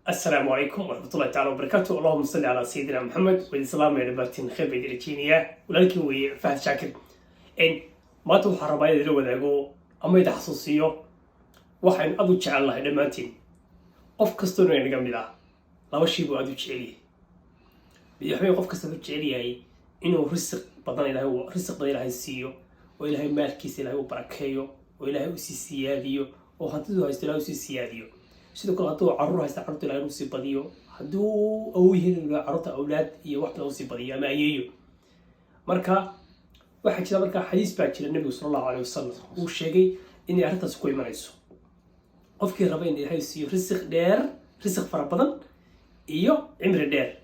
Asalaamu calaykum waraxmatullahi tacala wabarakaatu. Allahuma salli calaa sayidina Maxamed. Waidin salaamaya dhamaantiin, khayr baa idin rajeynayaa. Walaalkiin weeye, Fahad Shaakir. Maanta waxaan rabaa inaan idila wadaago ama idin xasuusiyo waxaynu aad u jecel nahay dhammaantiin. Qof kastoona inaga mid ah laba shay buu aad u jecel yahay. Madaxweyne, qof kasta u jecel yahay inuu risiq badan Ilahay, risiq badan Ilaahay siiyo, oo Ilaahay maalkiisa Ilaahay u barakeeyo, oo Ilaahay usii siyaadiyo, oo hantidu haysto Ilahay usii siyaadiyo. Sidoo kale, hadduu caruur haysta, carruurta Ilahay usii badiyo. Hadduu awow yahay, carruurta awlaad iyo wax badan usii badiyo, ama ayeeyo. Marka waxaa jira, marka xadiis baa jira Nebigu sala Allahu alayh wasalam uu sheegay inay arrintaas ku imanayso qofkii raba in Ilaahay siiyo risiq dheer, risiq fara badan iyo cimri dheer.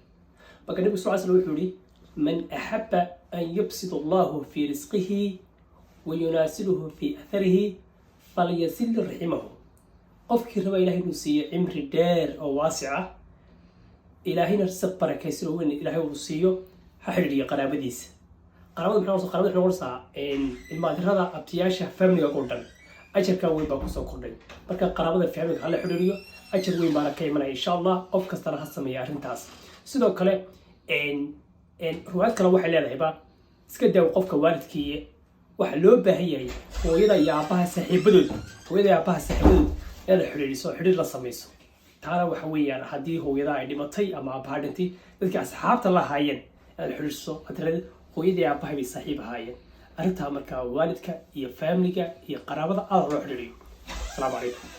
Marka Nebigu sal slam wuxuu yihi: "Man axaba an yubsit Allahu fii risqihi wa yunaasiluhu fii atharihi falyasil raximahu." Qofkii raba Ilahay inuu siiyo cimri dheer oo waasic ah, Ilaahayna risiq barakaysan oo weyn Ilaahay uu siiyo, ha xidhiidhiyo qaraabadiisa. Qaraabada maxay? Qaraabada waxay noqonaysaa ilmaadirada, abtiyaasha, familiga oo dhan. Ajarkaa weyn baa kusoo kordhay. Marka qaraabada, familiga hala xidhiidhiyo, ajar weyn baana ka imanaya insha Allah. Qof kastana ha sameeya arrintaas. Sidoo kale, riwaayad kale waxay leedahayba iska daawo qofka waalidkiiye, waxaa loo baahan yahay hooyada iyo aabbaha saaxiibadood, hooyada iyo aabbaha saaxiibadood inaad xidhiidhiso, xidhiidh la samayso. Taana waxa weeyaan haddii hooyada ay dhimatay ama aabbaha dhintay, dadkii asxaabta la ahaayeen inaad xidhiidhiso, aad tirahdid hooyadii aabbahay bay saaxiib ahaayeen. Arrintaa markaa waalidka iyo familiga iyo qaraabada aada loo xidhiidhiyo. Asalaamu calaykum.